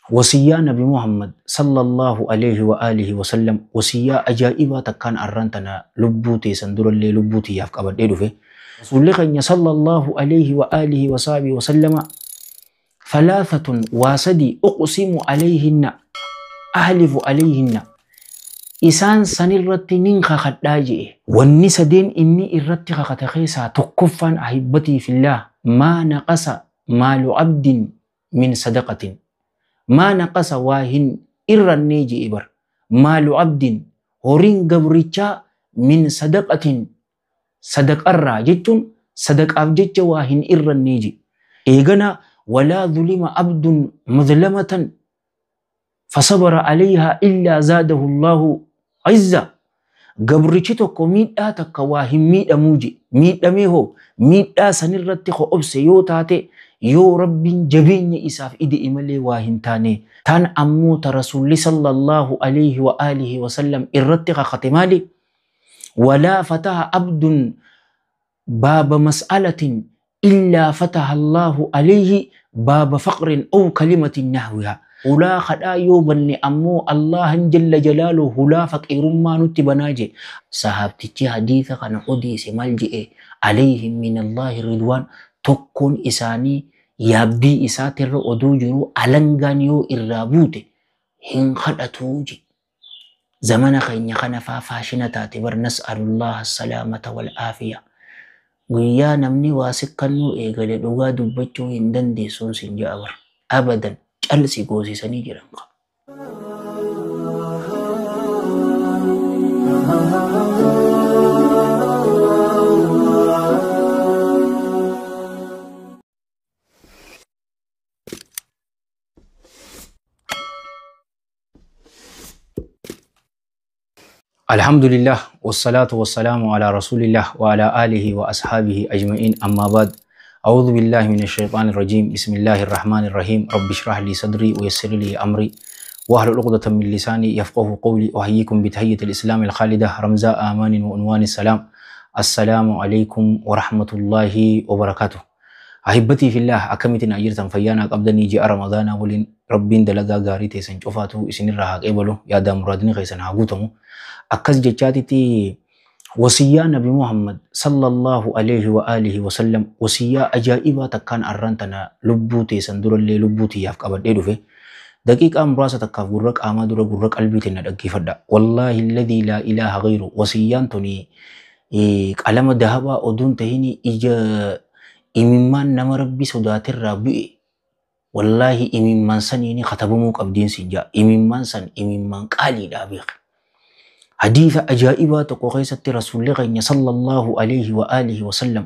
Wasiyyaa Nabi Muhammad sallallahu alaihi wa alihi wa sallam, wasiyyaa ajaa'ibaa takkaan arraan tana lubbuu teessan durallee lubbuu tiyyaaf qabadhee dhufe. Rasuulli keenya sallallahu alaihi wa alihi wa sahbihi wa sallama, thalathatun, waa sadi, uqsimu alayhinna, ahlifu alayhinna, isaan sanirratti nin kakadhaa je'e. Wanni sadeen inni irratti kakate keessaa tokkoffaan, ahibbatii fillah, maa naqasa maalu abdin min sadaqatin. Maa naqasa, waa hin irrannee je'e bar. Maalu abdin, horiin gabrichaa, min sadaqatin, sadaqarraa jechuun sadaqaaf jecha waa hin irrannee je'e. Eegana walaa zulima abdun mudlamatan fasabara alayhaa illaa zaadahu Allahu izza. Gabrichi tokko miidhaa takka waa hin miidhamuu je. Miidhamee hoo miidhaa sanirratti ko obse yoo taate, yoo Rabbiin jabeenya isaaf ide malee waa hin taane. Tan ammoo ta Rasuulli sallallahu alaihi wa alihi wa sallam irratti kakate maali? Walaa fataha abdun baaba mas'alatin illaa fataha Allahu alayhi baaba faqrin aw kalimatin nahwiha. Hulaa kadhaa yoo banne ammoo Allahan jalla jalaalu hulaa faqiirummaa nutti banaa je. Sahaabtichi hadiisa kana odeesse maal je'e? Alayhim min Allahi ridwaan, tokkoon isaanii yaabbii isaatirra oduu jiru alangaan yoo irraa buute hin kadhatuu je. Zamana keenya kana faa faashina taate bar, nas'alullaha salaamata wal aafiya. Guyyaa namni waa sikkannuu eegale dhugaa dubbachuu hin dandeessuun sin ja'a bar. Abadan calsi goosisanii jiran qaba. الحمد لله والصلاة والسلام على رسول الله وعلى آله وأصحابه أجمعين، أما بعد، أعوذ بالله من الشيطان الرجيم، بسم الله الرحمن الرحيم، رب اشرح لي صدري ويسر لي أمري واحلل عقدة من لساني يفقه قولي. أحييكم بتحية الإسلام الخالدة، رمزاء آمان وعنوان السلام، السلام عليكم ورحمة الله وبركاته. أحبتي في الله، akkamitti jirtan? Fayyaana qabdanii? Ji'a Ramadaanaa waliin Rabbiin dalagaa gaarii teessan cufaatu isinirraa haa qeebalu, yaada muraadni keessan haa guutamu. Akkas jechaatitti wasiyyaa Nabi Muhammad sallallahu alaihi wa alihi wa sallam, wasiyyaa ajaa'ibaa takkaan arraan tana lubbuu teessan durallee lubbuu tiyyaaf qabadhee dhufe. Daqiiqaa muraasa takkaaf gurra qaamaa dura gurra qalbiitiin na dhaggeeffadha. Wallaahi alladhii laa ilaaha ghayru, wasiyyaan tuni qalama dahabaa oduun tahini ija imimmaan nama Rabbi sodaatirraa bu'e, wallaahi imimmaan saniini katabamuu qabdiin sin jaa. Imimmaan san imimmaan qaaliidhaa beek. Hadiisa ajaa'ibaa tokko keessatti Rasuulli keenya sallallahu alaihi wa alihi wa sallam,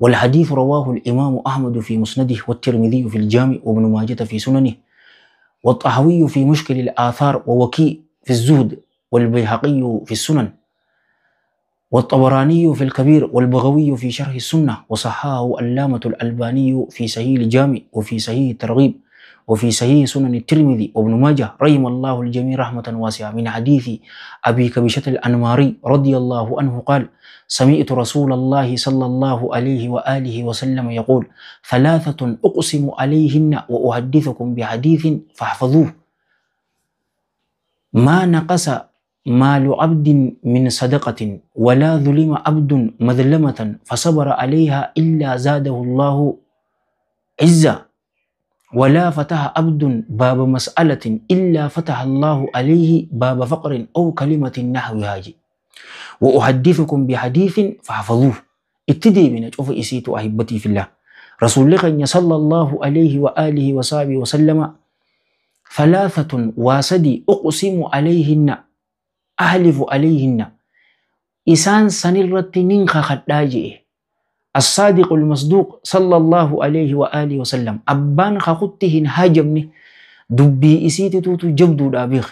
والحديث رواه الإمام أحمد في مسنده والترمذي في الجامع وابن ماجة في سننه والطحاوي في مشكل الآثار ووكيع في الزهد والبيهقي في السنن والطبراني في الكبير والبغوي في شرح السنة، وصححه علامة الألباني في صحيح الجامع وفي صحيح الترغيب وفي صحيح سنن الترمذي وابن ماجه، رحم الله الجميع رحمة واسعة، من حديث أبي كبشة الأنماري رضي الله عنه قال: سمعت رسول الله صلى الله عليه وآله وسلم يقول: ثلاثة أقسم عليهن وأحدثكم بحديث فاحفظوه، ما نقص مال عبد من صدقة، ولا ظلم عبد مظلمة فصبر عليها إلا زاده الله عزا، ولا فتح عبد باب مسألة إلا فتح الله عليه باب فقر أو كلمة نحوها. وأحدثكم بحديث فاحفظوه. ابتدي من شوف إسيت. أحبتي في الله، رسول الله صلى الله عليه وآله وصحبه وسلم، ثلاثة، واسدي، أقسم عليهن، أحلف عليهن، إسان سنرت ننخ خداجئ. الصادق المصدوق صلى الله عليه وآله وسلم، أبان خطتهن هاجمني دبي إسيتي توتو جبدو دابيخ،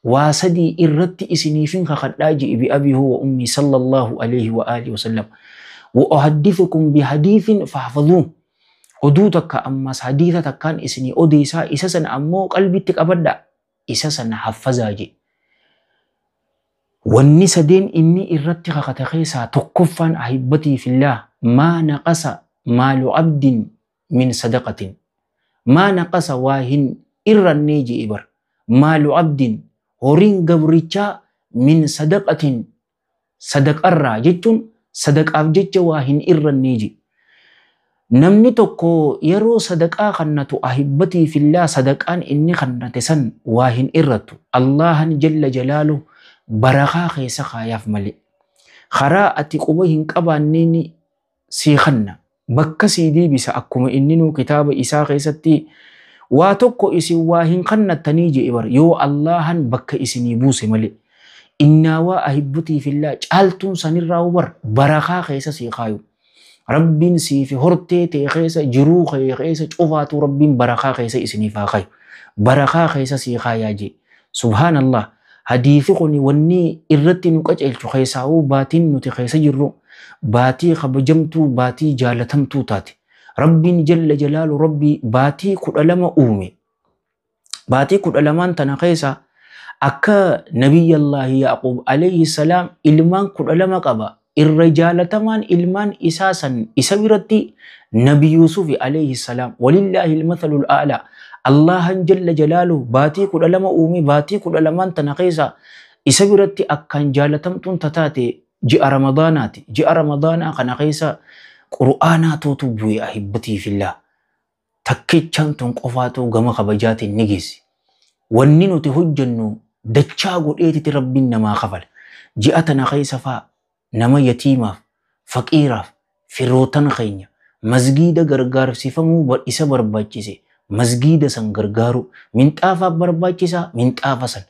واسدي إرت إسنيفين خداجئ، بأبي هو وأمي صلى الله عليه وآله وسلم. وأحدثكم بحديث فاحفظوه، oduu takka ammas hadiisa takkaan isinii odeessaa, isa sana ammoo qalbitti qabadha, isa sana haffazaa je. Wanni sadeen inni irratti kakate keessaa tokkoffaan, ahibbatii fillah, maa naqasa maalu abdin min sadaqatin. Maa naqasa, waa hin irrannee je'e bar. Maalu abdin horiin gabrichaa min sadaqatin sadaqarraa jechuun sadaqaaf jecha waa hin irrannee je'e. Namni tokko yeroo sadaqaa kannatu ahibbatii fillaa sadaqaan inni kannate san waa hin irrattu. Allahan jalla jalaalu barakaa keessa kaayaaf malee. Karaa ati quba hin qabaanneen sii kanna. Bakka sii deebisa akkuma inni nuu kitaaba isaa keessatti waa tokko isin waa hin kannattanii je'e bar yoo Allahan bakka isinii buuse malee. Innaawaa ahibbatii fillaa caaltuun sanirraa bar barakaa keessa sii kaayu. Rabbiin siifi hortee ta'e keessa jiruu keessa cufaatu Rabbiin barakaa keessa isiniif haa kaayu. Barakaa keessa sii kaayaa jee. Subhaanallah. Hadiisi kun wanni irratti nu qajeelchu keessaa'uu baatiin nuti keessa jirru baatii kabajamtuu baatii jaalatamtuu taate. Rabbiin jalla jalaalu Rabbii baatii 12 uume. Baatii 12 tana keessa akka Nabiyyallaahi Yaaqub alayhi salaam ilmaan 12 qaba. Irra jaalatamaan ilmaan isaa san isa biratti Nabi Yusuf alayhi salaam walillaahi almathalul a'laa. Allahan jalla jalaalu baatii 12 uume baatii 12 tana keessa isa biratti akkaan jaalatamtuun tataate ji'a Ramadaanaati. Ji'a Ramadaanaa kana keessa Qur'aanaatuutu bu'e ahibbatii fillah. Takkichaan tun qofaatu gama kabajaatiin ni geessi. Wanni nuti hojjennu dachaa godheetiti Rabbiin namaa kafala. Ji'a tana keessa faa nama yatiimaaf, faqiiraaf, firootan keenya masgiida gargaarsifamuu isa barbaachise. Masgiida san gargaaru minxaafaaf barbaachisaa minxaafa san,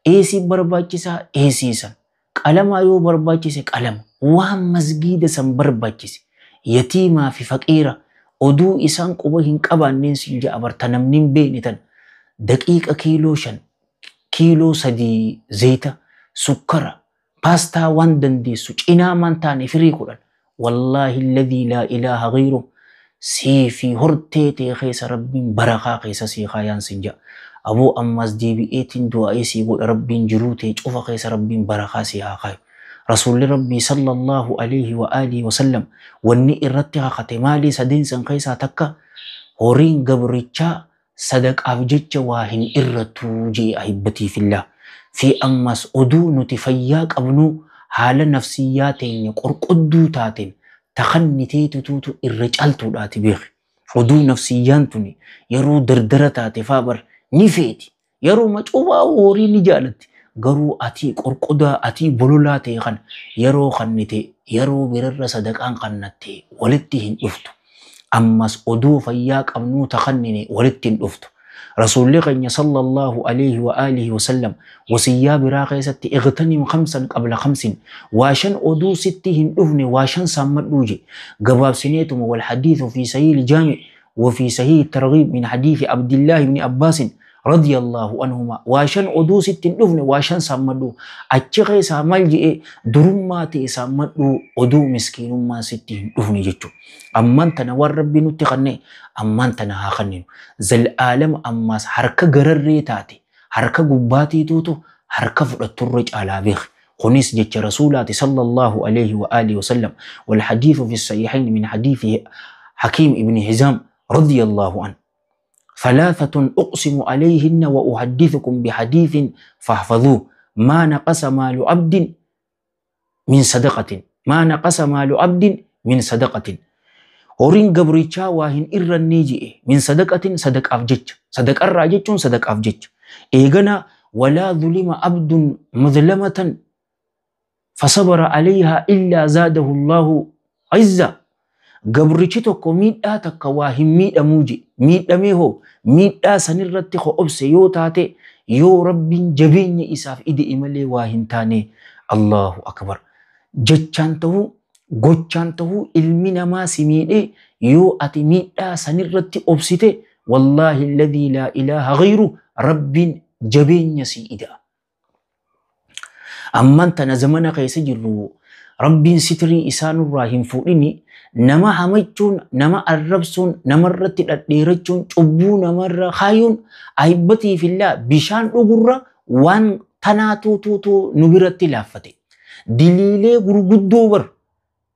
eesii barbaachisaa eesii san, qalamaa yoo barbaachise qalama, waan masgiida san barbaachise yatiimaa fi faqiira oduu isaan quba hin qabaanneen siin ja'a barta namni hin beekne tan daqiiqa kiiloo 5 kiiloo 3 zayita sukkara paastaa waan dandeessu cinaa maan taane firii 10 wallaahi alladhii laa ilaaha ghayru siifi hortee ta'e keessa Rabbiin barakaa keessa sii kaayaan siin ja'a. Aboo ammas deebi'eetiin du'aa'ee sii godha Rabbiin jiruu ta'e cufa keessa Rabbiin barakaa sii haa kaayu. Rasuulli Rabbii sallallahu alayhi wa alihi wa sallam wanni irratti kakate maalii sadeen san keessaa takka horiin gabrichaa sadaqaaf jecha waa hin irrattuu jee ahibbatii fillah. Fi ammas oduu nuti fayyaa qabnu haala nafsiyyaa teenya qorqodduu taateen takanniteetutuutu irra caaltuudhaati beeki. Oduu nafsiyyaan tuni yeroo dardara taate faa bar ni feeti. Yeroo macubaa horii ni jaalatti. Garuu atii qorqodaa atii bololaa ta'e kana yeroo kannite yeroo birarra sadaqaan kannatte walitti hin dhuftu. Ammas oduu fayyaa qabnuu takannine walitti hin dhuftu. Rasuulli keenya sallallahu alayhi wa alihi wa sallam wasiyyaa biraa keessatti ightanim 5 qabla 5 waa 5 oduu sitti hin dhufne waa 5 saammadhuu je. Gabaabsineetuma wal hadiithu fi sahiih al-jaami wa fi sahiih targhiib min hadiithi Abdillah ibn Abbaas radiyallahu anhuma waa 5 oduu sitti hin dhufne waa 5 saammadhuu. Achi keessaa maal je'e durummaa ta'e saammadhuu oduu miskiinummaa sitti hin dhufne jechuudha. Ammaan tana waan Rabbi nutti kanne ammaan tana haa kanninu. Zal'aalam ammaas harka gararree taate harka gubbaatiituutu harka fudhatturra caalaa beeki. Kunis jecha Rasuulaati sallallahu alayhi wa alihi wa sallam wal hadiithu fi sahihayn min hadiithi Hakiim ibn Hizaam radiyallahu anhu. 3 أقسم عليهن وأحدثكم بحديث فاحفظوه ما نقص مال عبد من صدقة ما نقص مال عبد من صدقة horiin gabrichaa waa hin irrannee je'e min sadaqatin sadaqaaf jecha sadaqarraa jechuun sadaqaaf jecha eegana walaa zulima abdun muzlamatan fasabara alayhaa illaa zaadahu Allahu izza. Gabrichi tokko miidhaa takka waa hin miidhamuu je'e miidhamee hoo miidhaa sanirratti obse yoo taate yoo Rabbiin jabeenya isaaf ide malee waa hin taane. Allahu akbar. Jechaan ta'uu gochaan ta'uu ilmi namaa si miidhee yoo ati miidhaa sanirratti obsite wallaahi alladhii laa ilaaha ghayru Rabbiin jabeenya si ida'a. Ammaan tana zamana keessa jirru Rabbiin sitirii isaanirraa hin fuudhini nama hamachuun nama arrabsuun namarratti dhadheerachuun cubbuu namarra kaayuun ahibbatii fillaa bishaan dhugurra waan tanaatuutuutu nu biratti laaffate. Diliilee gurguddoo bar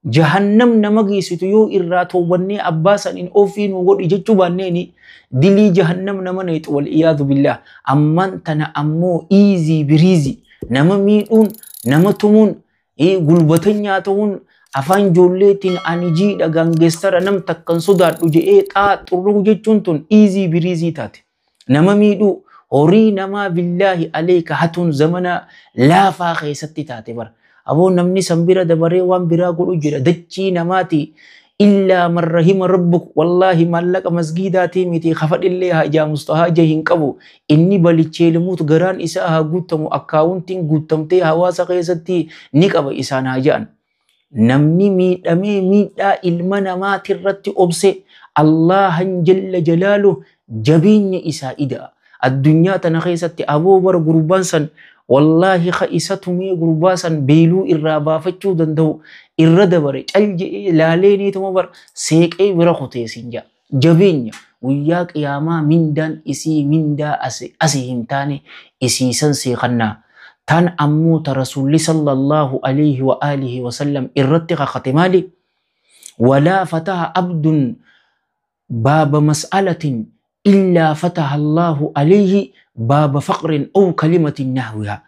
Jahannam nama geessitu yoo irraa toowwannee abbaa saniin ofii nu godhi jechuu baanneeni dilii jahannam nama neexu, wal iyaadu billaah. Ammaan tana ammoo easy breezy nama miidhuun, nama tumuun, gulbatanyaa ta'uun, afaan ijoolleetiin ani jiidha gangster nam takkan sodaadhu je'ee xaa xurruu jechuun tun easy breezy taate. Nama miidhuu, horii namaa billaahi aleeka hatuun zamana laafaa keessatti taate bara. Aboo namni san bira dabaree waan biraa godhu jira dachii namaati. Illaa man rahima rabbuk, wallaahi maallaqa masgiidaatii miti kafadhillee hajaa mustahaaja hin qabu. Inni balichee limuut garaan isaa haa guutamu, akkaawuntiin guutamtee hawaasa keessatti ni qaba isaan haa ja'an. Namni miidhamee miidhaa ilma namaatirratti obse Allahan jalla jalaalu jabeenya isaa ida'a. Addunyaa tana keessatti aboo bara gurbaan san wallaahi ka isa tumee gurbaa san beeluu irraa baafachuu danda'u irra dabare cal je'ee laalee niituma bar seeqee bira kutee siin ja'a. Jabeenya guyyaa qiyaamaa mindaan isii mindaa asi hin taane isiisan seeqannaa. Tan ammoo ta Rasuulli sallallahu alayhi wa alihi wa sallam irratti kakate maali? Walaa fataha abdun baaba mas'alatin illaa fataha Allahu alayhi baaba faqrin aw kalimatin nahwiha.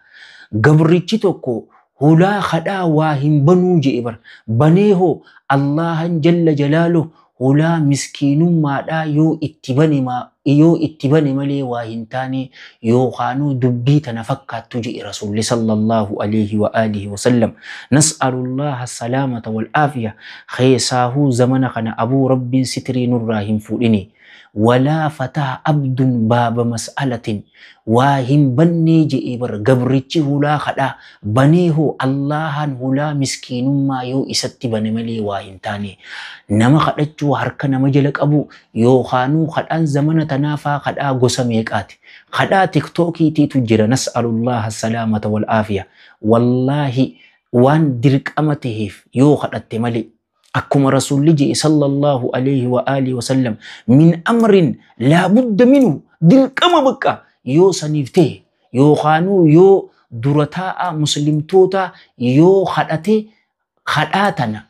Gabrichi tokko hulaa kadhaa waa hin banuu je'e bar. Banee hoo Allahan jalla jalaaluhu hulaa miskiinummaadhaa yoo itti bane, yoo itti bane malee waa hin taane yookaanuu dubbii tana fakkaattu je'e Rasuulli sallallahu alayhi wa alihi wa sallam. Nas'alullaha salaamata wal aafiya. Keessaahuu zamana kana abuu rabbiin sitirii nurraa hin fuudhini. Walaa fataha abdun baaba mas'alatin waa hin bannee je'e bar gabrichi hulaa kadhaa banee hoo Allahan hulaa miskiinummaa yoo isatti bane malee waa hin taane. Nama kadhachuu harka nama jala qabu yookaanuu kadhaan zamana tanaafaa kadhaa gosa meeqaati. Kadhaa tiktookiitiitu jira, nas'alullaha salaamata wal aafiya. Wallaahi waan dirqama taheef yoo kadhatte malee akkuma Rasuulli je'e sallallahu alayhi wa alihi wa sallam min amrin laa budda minhu dirqama bakka yoo saniif ta'e yookaanuu yoo dura taa'aa muslimtoota yoo kadhate kadhaa tana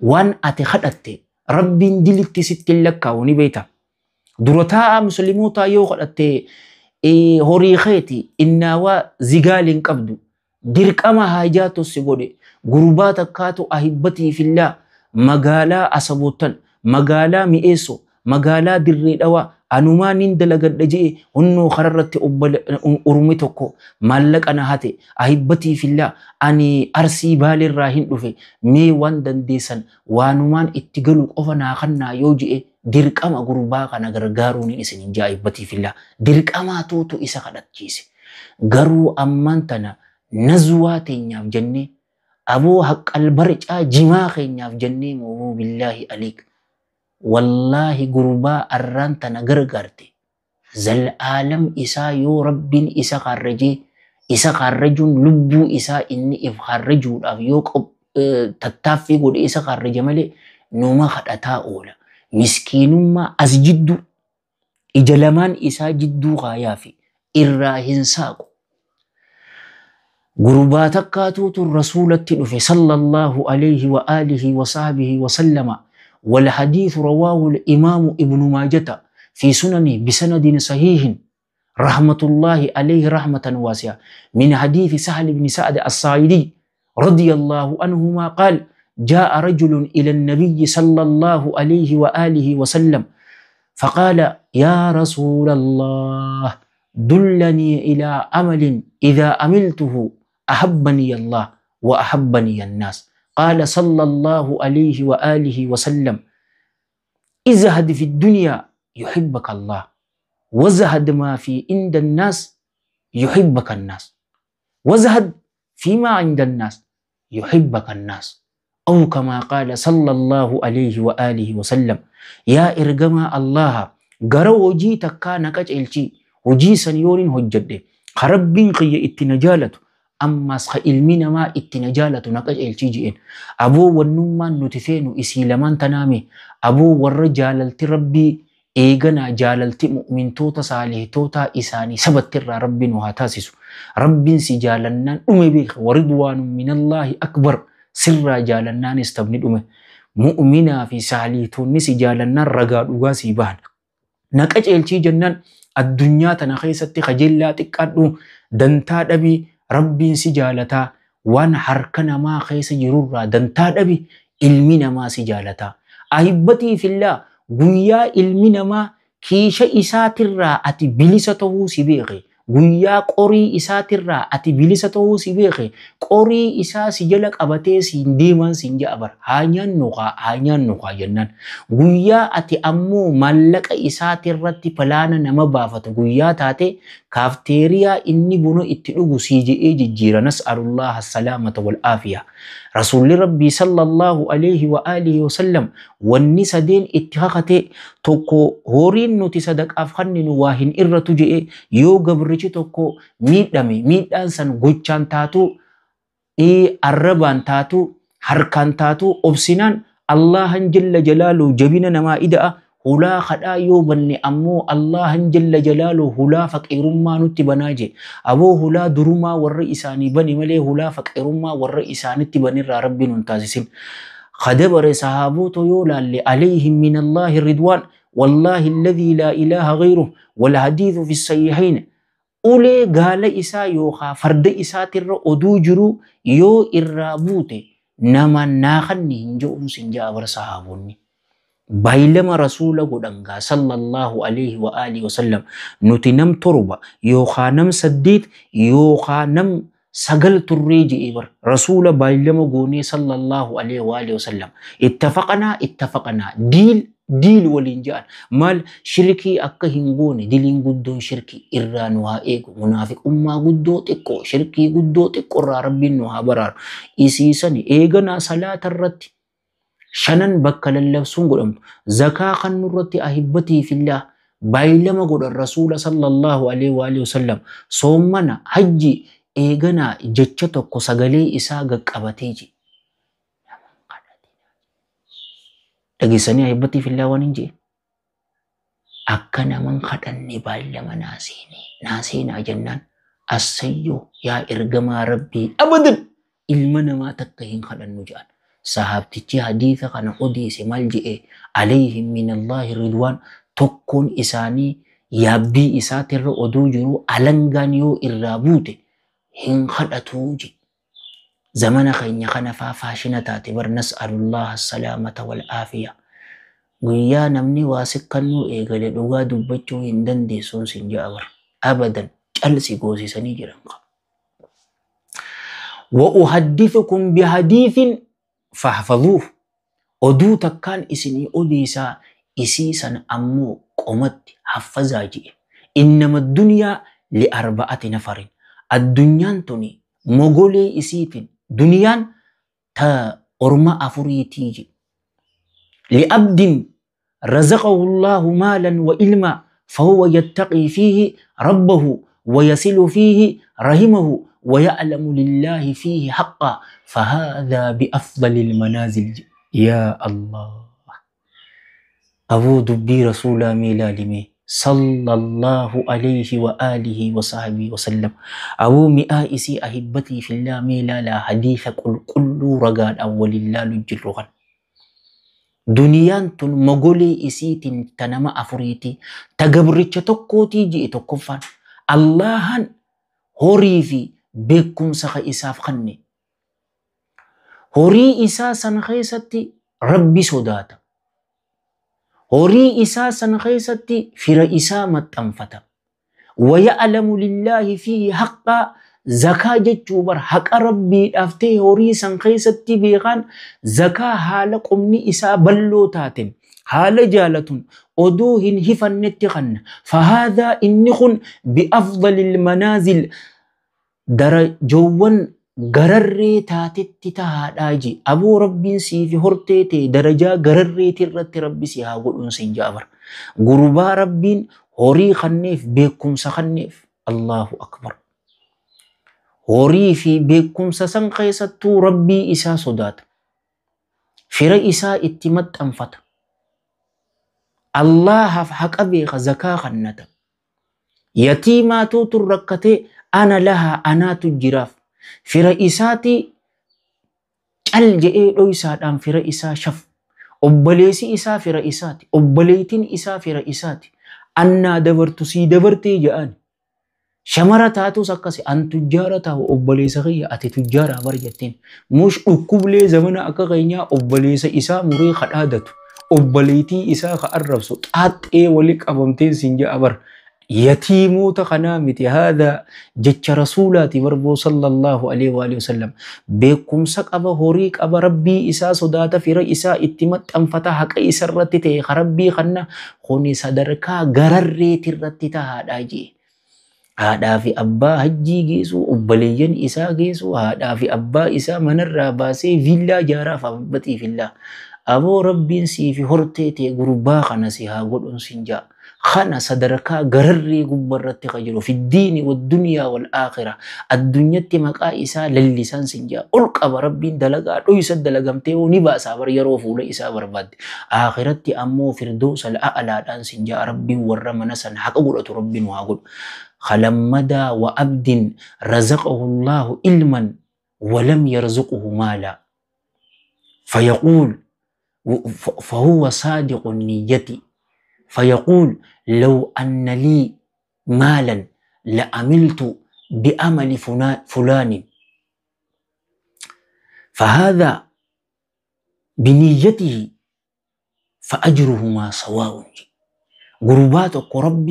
waan ati kadhatte rabbiin dilitti sitti hin lakkaa'u ni beekta. Dura taa'aa muslimootaa yoo kadhatte horii keeti innaawaa zigaal hin qabdu dirqama haajaatu si godhe. Gurbaa takkaatu ahibbatii fillaa magaalaa Asaboottan, magaalaa Mi'eessoo, magaalaa Dirree Dhawaa anumaa nin dalagadha je'e hunnoo kararratti urmi tokko maallaqa na hate, ahibbatii fillaa ani Arsii Baaleerraa hin dhufe, mee waan dandeessan waanumaan itti galu qofa naa kannaa yoo je'e dirqama gurbaa kana gargaaruun isin hin ja'a ahibbatii fillaa dirqamaatuutu isa kadhachiise. Garuu ammaan tana nazwaa teenyaaf jennee aboo haqqal barcaa jimaa keenyaaf jennee moo billaahi aleek wallaahi gurbaa arraan tana gargaarte zal'aalam isaa yoo rabbiin isa kaarrajee isa kaarrajuun lubbuu isaa inni if kaarrajuudhaaf yoo tattaaffii godhe isa kaarraje malee numa kadhataa oola. Miskiinummaa as jidduu ija lamaan isaa jidduu kaayaa fi irraa hin saaqu. Gurbaa takkaatuutu rasuulatti dhufe sallallahu alayhi wa alihi wa sahbihi wa sallama. والحديث رواه الإمام ابن ماجة في سننه بسند صحيح رحمة الله عليه رحمة واسعة من حديث سهل بن سعد الساعدي رضي الله عنهما قال جاء رجل إلى النبي صلى الله عليه وآله وسلم فقال يا رسول الله دلني إلى عمل إذا عملته أحبني الله وأحبني الناس. قال صلى الله عليه وآله وسلم ازهد في الدنيا يحبك الله وازهد ما في عند الناس يحبك الناس وازهد فيما عند الناس يحبك الناس أو كما قال صلى الله عليه وآله وسلم. يا إرجما الله قرأ وجي تكا نكاج إلشي وجي سنيورين هجده خربين قي اتنجالته أما سخ علمنا ما اتنجالة نكاج إلشي جئن أبو والنما نتفين إسي لمن تنامي أبو والرجال ربي إيغنا جاللت مؤمن توتا صالح توتا إساني سبت الرا ربي نهاتاسسو ربي سجالنا أمي بيخ ورضوان من الله أكبر. Sirraa jaalannaanis taphni dhume. Mu'minaa fi saaliitonni si jaalannaan ragaa dhugaa sii bahan. Na qaceelchii jennaan addunyaa tana keessatti kajeellaa xiqqaadhu dantaa dhabii rabbiin si jaalataa. Waan harka namaa keessa jirurraa dantaa dhabi ilmi namaa si jaalataa. Ahibbatii fillaa guyyaa ilmi namaa kiisha isaatirraa ati bilisa ta'uu si beeke. Guyyaa qorii isaatirraa ati bilisa ta'uu si beeke. Qorii isaa si jala qabatee siin deeman siin ja'a bara. Haa nyaannu kaa haa nyaannu kaa jennaan. Guyyaa ati ammoo maallaqa isaatirratti pilaana nama baafatu guyyaa taate kaafteeriyaa inni buna itti dhugu sii je'ee jijjiira. Nas'alullaha salaamata wal aafiya. Rasuulli Rabbii sallallahu alayhi wa alihi wa sallam wanni sadeen itti kakate tokko horiin nuti sadaqaaf kenninu waa hin irratu je'e yoo gabrichi tokko miidhame miidhaan san gochaan taatu arrabaan taatu harkaan taatu obsinaan Allahan jalla jalaalu jabina namaa ida'a hulaa kadhaa yoo banne ammoo Allahan jalla jalaalu hulaa faqiirummaa nutti banaa je. Aboo hulaa durumaa warra isaanii bani malee hulaa faqiirummaa warra isaanitti banirraa rabbiin nun taasisin. Kadabare sahaabota yoo laalle alayhim min Allahi ridwaan wallaahi alladhii laa ilaaha ghayruh wal hadiithu fi sahihayn. Ulee gaala isaa yookaan farda isaatirra oduu jiru yoo irraa buute nama naakanni hin je'uun sin ja'a bara sahaabonni. Baay'ilama rasuula godhangaa sallallahu alayhi wa alihi wa sallam nuti nam 7 yookaan nam 8 yookaan nam 9 turree je'ee bara rasuula baay'ilama goonee sallallahu alayhi wa alihi wa sallam ittafaqanaa ittafaqanaa diil diil waliin ja'an maal shirkii akka hin goone diliin guddoon shirkii irraa nu haa eegu munaafiqummaa guddoo xiqqoo shirkii guddoo xiqqoo irraa rabbiin nu haa baraaru isiisani eeganaa salaata irratti shanan bakka lallabsuun godhamtu zakaa kan nurratti ahibbatii fillaa baay'ilama godhan rasuula sallallahu alaihi wa alihi wasallam soommana hajji eeganaa jecha tokko sagalee isaa gaqqabatee je. Dhageessanii ahibbatii fillaa waan hin jee akka naman kadhanne baay'ilama naa seenaa jennaan assayyoo yaa ergamaa rabbii abadan ilma namaa takka hin kadhannu jedhan. Sahaabtichi hadiisa kana odeesse maal je'e alayhim min Allahi ridwaan tokkoon isaanii yaabbii isaatirra oduu jiru alangaan yoo irraa buute hin kadhatuu je. Zamana keenya kana faa faashina taate bar nas'alullaha salaamata wal aafiya. Guyyaa namni waa sikkannuu eegale dhugaa dubbachuu hin dandeessuun sin ja'a bar. Abadan calsi goosisanii jiran qaba. Wa uhaddithukum bihadiithin fahfazuuh. Oduu takkaan isinii odeessaa isii sana ammoo qomatti haffazaa je'e. Innama dunyaa li arba'ati nafarin. Addunyaan tuni mogolee isiitiin duniyaan ta orma afuriitii je'e. Li'abdin razaqahu Allahu maalan wa ilmaa fahuwa yattaqii fiihi rabbahu wa yasilu fiihi rahimahu ويعلم لله فيه حقا فهذا بأفضل المنازل. يا الله أبو دبي رسول ميلالمي صلى الله عليه وآله وصحبه وسلم أبو مئائسي أهبتي في الله ميلالا حديث كل كل رقان أول الله لجلغان دنيان تن مغولي إسيتين تنما أفريتي تقبرتش تقوتي جئ تقفان اللهن horii fi beekumsa ka isaaf kenne. Horii isaa san keessatti rabbi sodaata. Horii isaa san keessatti fira isaa maxxanfata. Waya'lamu lillaahi fiihi haqqaa zakaa jechuu bar haqa rabbiidhaaf ta'e horii san keessatti beekan zakaa haala qomni isaa bal'oo taateen haala jaalatun oduu hin hifannetti kanna. Fahaadhaa inni kun bi'afdalil manaazil darajoowwan gararree taatetti tahaadhaa je. Aboo rabbiin siifi hortee ta'e darajaa gararreeti irratti rabbi si haa godhuun siin ja'a bara. Gurbaa rabbiin horii kanneef beekumsa kanneef Allahu akbar. Horii fi beekumsa san keessattuu rabbii isaa sodaata. Fira isaa itti maxxanfata. Allahaaf haqa beeka zakaa kannata. Yatiimaatuutu rakkatee ana lahaa anaatu jiraaf. Fira isaati Cal je'ee dhoysaadhaan fira isaa shaf. Obboleessi isaa fira isaati. Obboleettiin isaa fira isaati. Annaa dabartu sii dabartee je'an. Shamara taatus akkasi an tujjaara taa'u obboleessa kiyya ati tujjaaraa bar jetteen. Mush dhukkublee zamana akka keenyaa obboleessa isaa muree kadhaadatu. Obboleettii isaa ka arrabsu xaaxxee wali qabamteen siin ja'a bar. Yatiimoota kanaa miti haadha jecha rasuulaati barboo sallallahu alaihi wa alihi wasallam. Beekumsa qaba, horii qaba, rabbii isaa sodaata, fira isaa itti maxxanfata, haqa isa irratti ta'e ka rabbii kanna kuni sadarkaa gararreeti irratti tahaadhaa jee. Haadhaa fi abbaa hajjii geessu, obboleeyyan isaa geessu, haadhaa fi abbaa isaa manarraa baasee viillaa jaaraaf abbatii fillaa. Aboo rabbiin siifi hortee ta'e gurbaa kana si haa godhuun siin ja'a. Kana sadarkaa gararree gubbarratti ka jiru fiddiini waddunyaa wal aakhira addunyatti maqaa isaa lallisan siin ja'a. Ol qaba rabbiin dalagaa dhoysa dalagamtee ni baasaa bar yeroo fuula isaa barbaadde. Aakhiratti ammoo firdoosa a'laadhaan siin ja'a rabbiin warra mana san haqa godhatu rabbiin waa godhu. خلمدا وعبد رزقه الله علما ولم يرزقه مالا فيقول فهو صادق النية فيقول لو أن لي مالا لعملت بعمل فلان فهذا بنيته فأجرهما سواء. قربات رب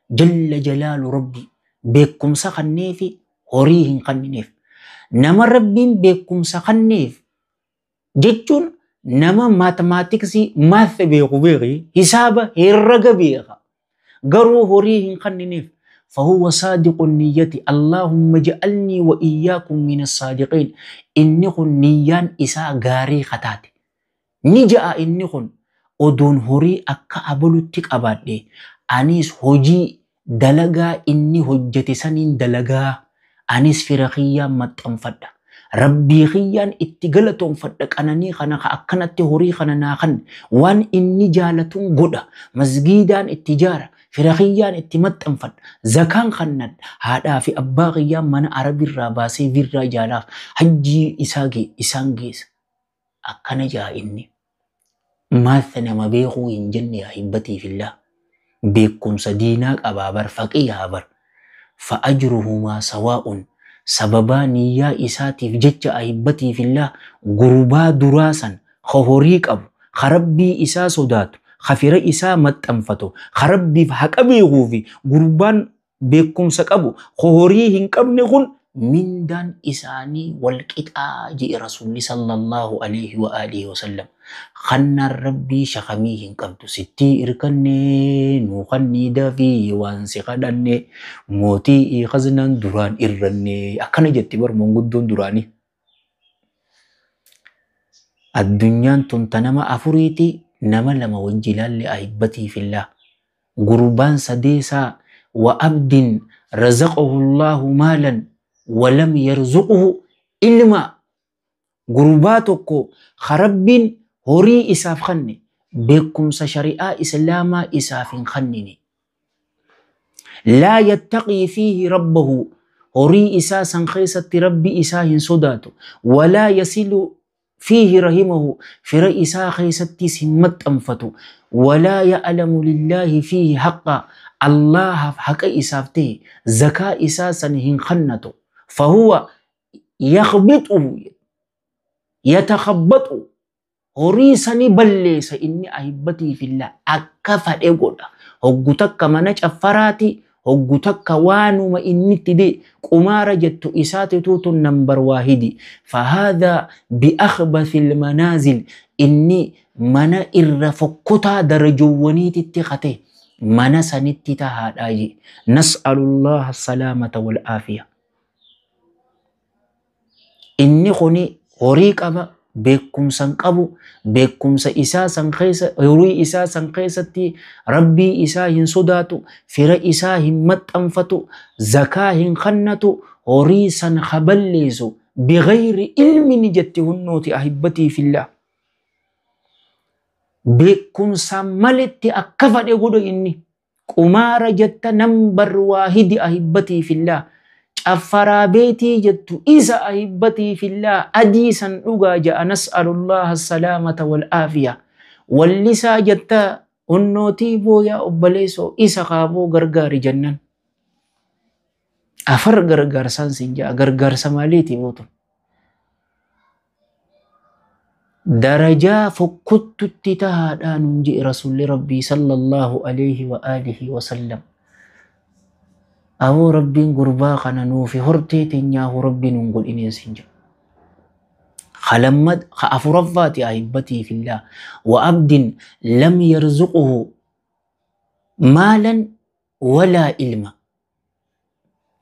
جل جلال ربي بكم سخنيف هوريهن قنيف نما ربين بكم سخنيف جتون نما ماتماتيكسي ماث بيغو بيغي حسابه هرغ بيغا غرو هوريهن قنيف فهو صادق النية. اللهم اجعلني وإياكم من الصادقين. إنه نيان إسا غاري خطات نجا إنه أدون هوري أكا أبلو تك أبادي أنيس هجي دلغا إني هجتي سنين دلغا أنيس فرقيا متأنفد ربي خيان اتقلتون فدك أنني خنا أكنت هوري خنا ناخن وان إني جالتون قدا مسجدان التجارة فرقيان اتمتأنفد زكان خند هذا في أباغيا من عربي الراباسي في الرجالاف حجي إساقي إسانجيس أكن جا إني ما ثنا ما بيغو إن جني أحبتي في الله beekumsa diinaa qabaa bar faqiihaa bar fa'ajruhumaa sawaa'un sababaa niyyaa isaatiif jecha ahibbatii fillah gurbaa duraa san ka horii qabu ka rabbii isaa sodaatu ka fira isaa maxxanfatu ka rabbiif haqa beekuu fi gurbaan beekumsa qabu ka horii hin qabne kun mindaan isaanii wal qixaa je'e rasuulli sallallahu alaihi wa alihi wasallam. Khannaan rabbii shakamii hin qabdu sittii irkanne nuu kannii dafii waan si kadhanne mootii khaznaan duraan irranne akkana jetti bar manguddoon duraanii. Addunyaan tun ta nama afuriiti nama lama wajji ilaalle ahibbatii fillah. Gurbaan sadeesaa wa abdin razaqahu Allahu maalan ولم يرزقه علما. غرباتك خربين هوري إساف خني بكم شريعة إسلاما إساف خنني لا يتقي فيه ربه هوري إساسا خيسة ربي إساه صداته ولا يصل فيه رحمه في إسا خيسة سمت أنفته ولا يعلم لله فيه حقا الله حق إسافته زكاة إساسا هن خنته فهو يخبطه يتخبطه هوريسني بلس إني أحبتي في الله أكفر إيقودا هقتك منج أفراتي هقتك وانو ما إني تدي قمارة جت إساتي توت نمبر واحد فهذا بأخبث المنازل إني من إرفقتا درجواني تتخته من سنتتها داجي نسأل الله السلامة والعافية. Inni kuni horii qaba, beekumsa hin qabu, beekumsa isaa san keessa, horii isaa san keessatti rabbii isaa hin sodaatu, fira isaa hin maxxanfatu, zakaa hin kennatu, horii san haballeessu bighayri ilmin jetti hunnooti ahibbatii fillah. Beekumsa maletti akka fadhe godhu inni qumaara jetta nambar waahidi ahibbatii fillah. Caffaraa beetii jettu isa ahibbatii fillaa adii san dhugaa ja'a nas'alullaha salaamata wal aafiya. Wallisaa jettaa onnootii booyaa obboleessoo isa kaaboo gargaari jennan. Afar gargaarsaan siin ja'a gargaarsa maaliiti bootun. Darajaa fokkottutti tahaadhaa nuun je'e rasuulli rabbii sallallahu alayhi wa alihi wa sallam. Aboo rabbiin gurbaa kana nuufi hortee teenyaahu rabbiin nun godhineen siin jedhu. Khalammad ka afuraffaati ahibbatii fillah wa abdin lam yarzuquhu maalan walaa ilma.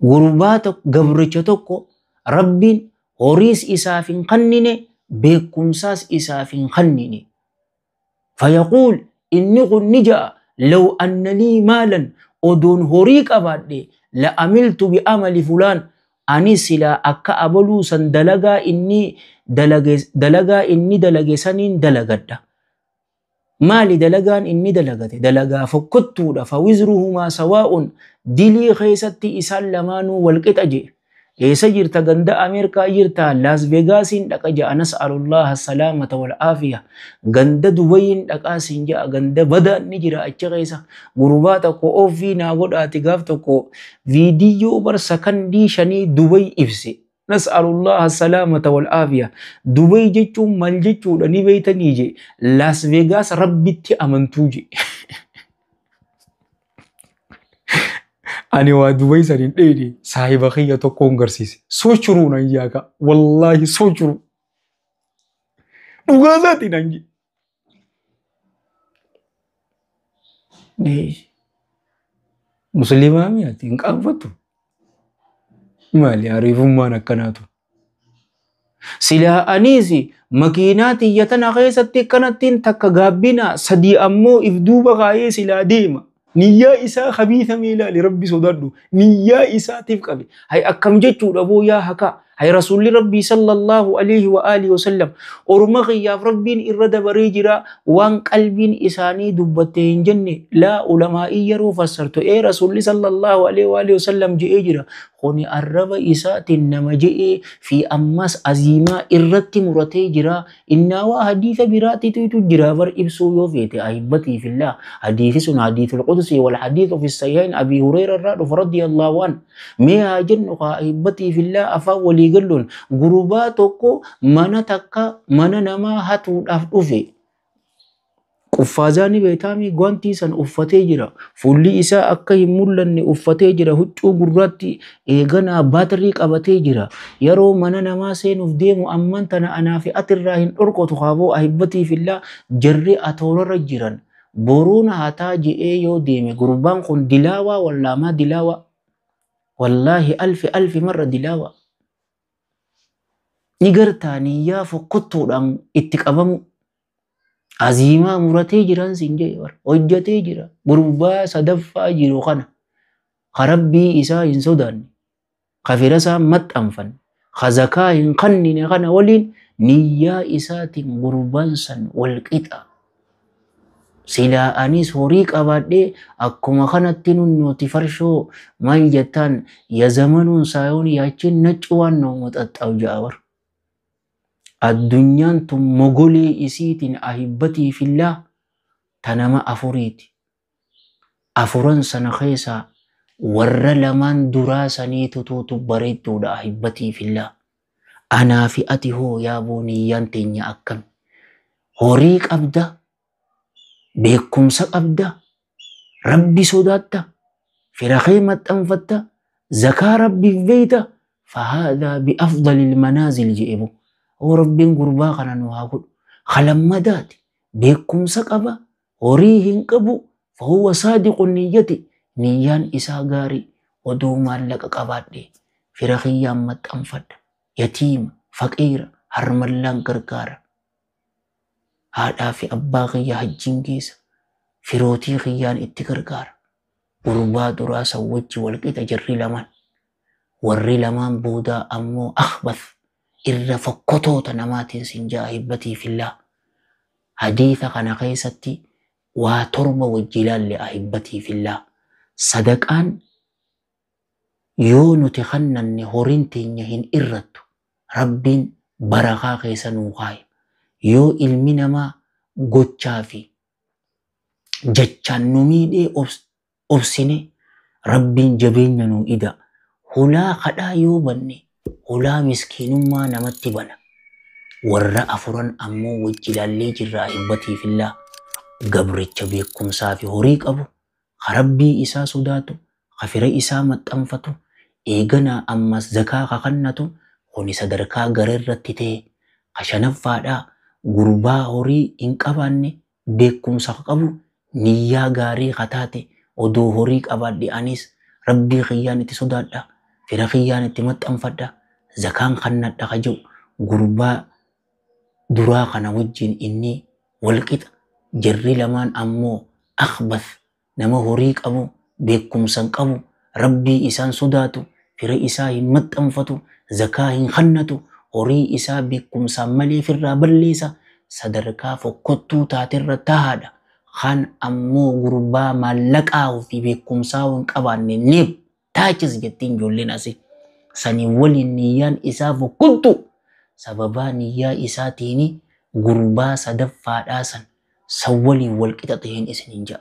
Gurbaa tokko gabricha tokko rabbiin horiis isaaf hin kennine beekumsaas isaaf hin kennine. Fayaquul inni kun ni ja'a law anna lii maalan odoon horii qabaadhe la amiltu bi amali fulaan ani silaa akka abaluu san dalagaa inni dalage saniin dalagadha. Maali dalagaan inni dalagate? Dalagaa fokkottuudha. Fawizruhumaa sawaa'un dilii keessatti isaan lamaanuu walqixa jee. Eessa jirta? Ganda Ameerikaa jirta? Laas Vegaasiin dhaqa ja'a nas'alullaha salaamata wal aafiya. Ganda Dubayiin dhaqaa siin ja'a ganda badaan ni jira achi keessa. Gurbaa tokko ofii naa godhaati gaaf tokko viidiyoo bar sakandii 5 Dubayi ibse. Nas'alullaha salaamata wal aafiya. Dubayi jechuun maal jechuudha ni beeytanii je. Laas Vegaas rabbitti amantuu je. Ani waa Dubayi saniin dheedhe saahiba kiyya tokkoon garsiise. Sochuruu nan yaaka. Wallaahi sochuruu. Dhugaa isaatii nan jee. Musliimaa mi'aati hin qaanfattu. Maali ariifummaan akkanaatu. Silaa aniis makiinaa tiyya tana keessatti akkanattiin takka gaabbina 3 ammoo if duuba kaayee silaa deema. Niyyaa isaa khabiisa mee ilaali rabbi sodaadhu. Niyyaa isaatiif qabe. Hay akkam jechuudha booyaa hakaa. Hay rasuulli rabbii sallallahu alayhi wa alihi wa sallam orma kiyyaaf rabbiin irra dabaree jira waan qalbiin isaanii dubbatte hin jenne laa ulamaa'ii yeroo fassartu ee rasuulli sallallahu alayhi wa alihi wa sallam je'ee jira. Kuni arraba isaatiin nama je'ee fi ammas aziimaa irratti muratee jira. Innaawaa hadiisa biraatiitu jira bar ibsuu yoo feete ahibbatii fillah. Hadiisi sun hadiisul qudsi wal hadiisu fi sayyain Abi Hurayra irraa dhufa radiyallahu an. Mee haa jennu kaa ahibbatii fillah afaan walii galuun gurbaa tokko mana takka mana namaa hatuudhaaf dhufe. Quffaazaani beetaamii gwantii san uffatee jira. Fuulli isaa akka hin mul'anne uffatee jira. Huccuu gurraatti eeganaa baatirii qabatee jira. Yeroo mana namaa seenuuf deemu amman tana anaa fi atirraa hin dhorkotu kaaboo ahibbatii fillaa jarri atoorarra jiran. Boruun hataa je'ee yoo deeme gurbaan kun dilaawaa wallaamaa dilaawaa. Wallaahi alfi alfi marra dilaawaa. Ni gartaa niyyaa fokkottuudhaan itti qabamu. Aziimaa muratee jiran siin jee bara hojjetee jira gurbaa sadaffaa jiru kana ka rabbii isaa hin sodaanne ka fira isaa maxxanfanne ka zakaa hin kennine kana waliin niyyaa isaatiin gurbaan san wal qixa. Silaa anis horii qabaadhee akkuma kanatti nunnooti farshoo maal jettaan ya zamanuun saayoon yaachiin nacci waan nama xaxxabu ja'a bara. Addunyaan tun mogolee isiitiin ahibbatii fillaa ta nama afuriiti. Afuran sana keessaa warra lamaan duraa saniitu tuutu bareedduudha ahibbatii fillaa. Anaa fi ati hoo yaa booniyyaan teenya akkam. Horii qabda, beekumsa qabda, rabbi sodaatta, fira kee maxxanfatta, zakaa rabbiif beeyta. Fahaadaa biafdalil manaazil je'ebu. Oo rabbiin gurbaa kana nu haa godhu. Kalammadaati. Beekumsa qaba. Horii hin qabu. Fahuwa saadiqu niyyati. Niyyaan isaa gaarii. Odoo maallaqa qabaadhe. Fira kiyyaan maxxanfadha. Yatiima, faqiira, harmallaan gargaara. Haadhaa fi abbaa kiyya hajjiin geessa. Firootii kiyyaan itti gargaara. Gurbaa duraa san wajji walqixa jarri lamaan. Warri lamaan boodaa ammoo akhbath. Irra fokkotoota namaatiin siin ja'a ahibbatii fillaa. Hadiisa kana keessatti waa 7 wajji ilaalle ahibbatii fillaa. Sadaqaan Yoo nuti kannanne horiin teenya hin irrattu. Rabbiin barakaa keessa nuu kaaya. Yoo ilmi namaa gochaa fi jechaan nu miidhee obsine Rabbiin jabeenya nuu ida. Hulaa kadhaa yoo banne hulaa miskiinummaa namatti bana. Warra afuran ammoo wajji ilaallee jirra ahibbatiif illaa. Gabricha beekumsaa fi horii qabu, ka Rabbii isaa sodaatu, ka fira isaa maxxanfatu, eeganaa ammas zakaa ka kannatu, kuni sadarkaa gareerratti ta'e. Ka shanaffaadhaa gurbaa horii hin qabaanne beekumsa qabu, niyyaa gaarii ka taate, odoo horii qabaadhe anis Rabbii kiyyaan itti sodaadha, fira kiyyaan itti maxxanfadha, zakaan kannadha ka jedhu gurbaa duraa kana wajjin inni walqixa. Jarri lamaan ammoo akhbath, nama horii qabu, beekumsa hin qabu, Rabbii isaan sodaatu, fira isaa hin maxxanfatu, zakaa hin kannatu, horii isaa beekumsaan malee firraa balleessa, sadarkaa fokkottuu taaterra tahaadha. Kan ammoo gurbaa maallaqaa fi beekumsaa hin qabaanne neeb taachis jettiin ijoolleen asii. Sanii waliin niyyaan isaa fokkottu sababaa niyyaa isaatiin gurbaa sadaffaadhaa san san waliin wal qixa ta'een isiniin ja'a.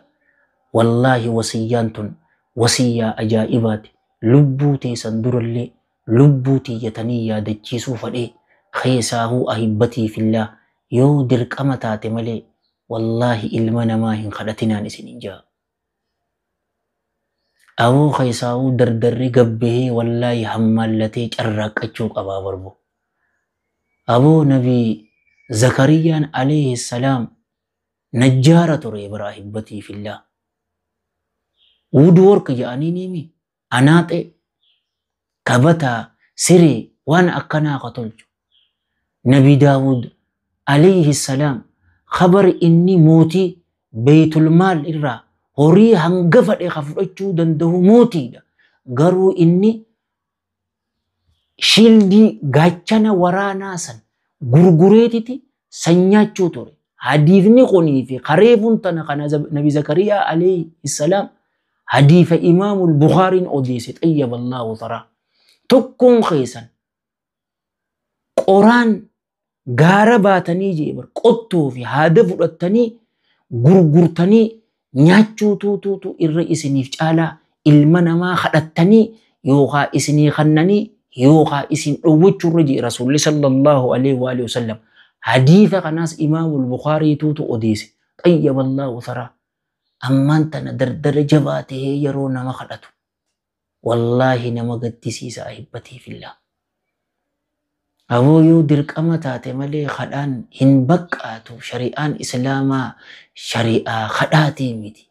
Wallaahi wasiyyaan tun wasiyyaa ajaa'ibaati. Lubbuu teessan durallee lubbuu tiyyatanii yaadachiisuu fadhee keessaahuu ahibbatii fillaa yoo dirqama taate malee wallaahi ilma namaa hin kadhatinaan isiniin ja'a. Aboo keessaahuu dardarri gabbahee wallaahi hammaallatee carraaqqachuu qabaa barbo. Aboo Nabii Zakariyaan alayhi salaam najjaara ture bara ahibbatii fillaa. Woodwork jedhanii nimi anaaxee kabataa siree waan akkanaa ka tolchu. Nabi Daawud alayhi salaam khabar inni mootii beeytulmaal irraa horii hanga fedhe ka fudhachuu danda'u mootiidha. Garuu inni shildii gaachana waraanaa san gurgureetiti san nyaachuu ture. Hadiifni kunii fi kareefuun tana kana Nabi Zakariyaa alayhi salaam hadiifa Imaamul Bukhaariin odeesse xayyaballahu taraa. Tokkoon keessan qoraan gaara baatanii jee bar qottoo fi haada fudhattanii gurgurtanii nyaachuu tuutuutu irra isiniif caalaa ilma namaa kadhattanii yookaan isinii kannanii yookaan isin dhowwachuu irra jee Rasuulli sallallahu alaihi wa alihi wasallam. Hadiifa kanaas Imaamul Bukhaarii tuutu odeesse xayyaballahu taraa. Ammaan tana dardara jabaa tahee yeroo nama kadhatu wallaahi nama gaddisiisa ahibbatii fillaa. Aboo yoo dirqama taate malee kadhaan hin baqqaatu shari'aan islaamaa shari'aa kadhaatii miti.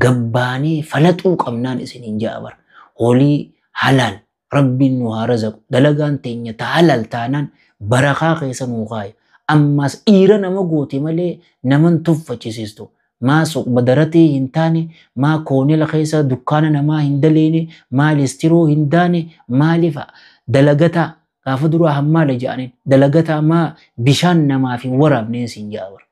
Gabbaanee falaxuu qabnaan isiniin ja'a bara. Holii halaal Rabbiin nu haa razaqu. Dalagaan teenya ta halaal taanaan barakaa keessa nuu kaaya. Ammas dhiira nama goote malee naman tuffachisiistu. Maa suuq badaratee hin taane, maa koonela keessa dukkaana namaa hin daleene, maa listiroo hin taane, maaliif dalagataa gaafa duraa hammaala jedhaniin dalagataa maa bishaan namaaf hin waraabneen siin ja'a bara.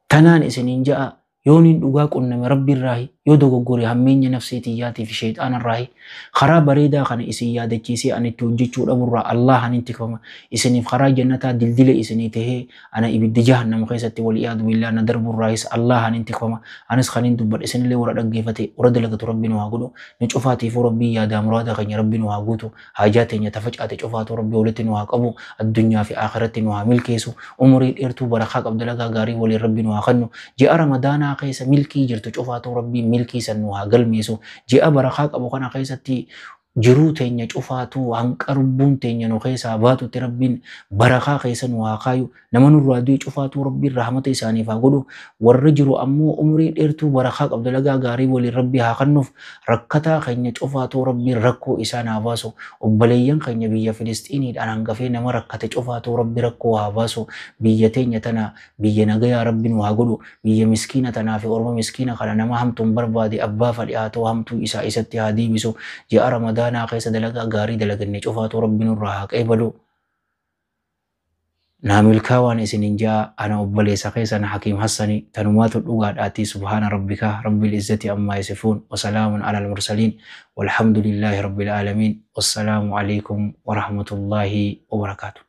Tanaan isiniin ja'a yooniin dhugaa qunname Rabbi irraahi yoo dogoggore hammeenya nafsee tiyyaatii fi sheexaana irraahi karaa bareedaa kana isin yaadachiisee ani itti hojjechuu dhaburraa Allahan hin tikfama isiniif karaa jannataa dildila isinii tahee ana ibidda jahannama keessatti wal iyaadu billaa na darburraahis Allahan hin tikfama anis kan hin dubbadhe isinillee warra dhaggeeffate warra dalagatu Rabbi nu haa godhu nu cufaatiifuu Rabbii yaadaa muraada keenya Rabbi nu haa guutu haajaa teenya tafacaate cufaatu Rabbi walitti nu haa qabu addunyaa fi akhiratti nu haa milkeessu umurii dheertuu barakaa qabdu dalagaa gaarii waliin Rabbi nu haa kennu ji'a Ramadaanaa keessa milkii jirtu cufaatu Rabbiin milkii san nu haa galmeessu ji'a barakaa qabu kana keessatti jiruu teenya cufaatu hanqa lubbuun teenya nu keessaa baatutti Rabbiin barakaa keessa nu haa kaayu nama nurraa du'e cufaatu Rabbiin rahmata isaaniif haa godhu warri jiru ammoo umurii dheertuu barakaa qabdu dalagaa gaarii waliin Rabbi haa kennuuf rakkataa keenya cufaatu Rabbiin rakkoo isaan haa baasu obboleeyyan keenya biyya Filistiiniidhaan hangafee nama rakkate cufaatu Rabbi rakkoo haa baasu biyya teenya tana biyya nagayaa Rabbi nu haa godhu biyya miskiina tanaa fi orma miskiina kana nama hamtuun barbaade abbaa fadhi haa ta'u hamtuu isaa isatti haa deebisu ji'a Ramadaanaa keessa dalagaa gaarii dalaganne cufaatu Rabbi nurraa haa qeebalu. Naa milkaawaan isinin jaa ana obboleessa keessan Hakiim Hassani tanumaatu dhugaadhaatii. Subhaana rabbika rabbil izzati ammaa yasifuun, wasalaamun alal mursaliin, walhamdulillaahi rabbil aalamiin. Wassalaamu alaikum warahmatullaahi wabarakaatu.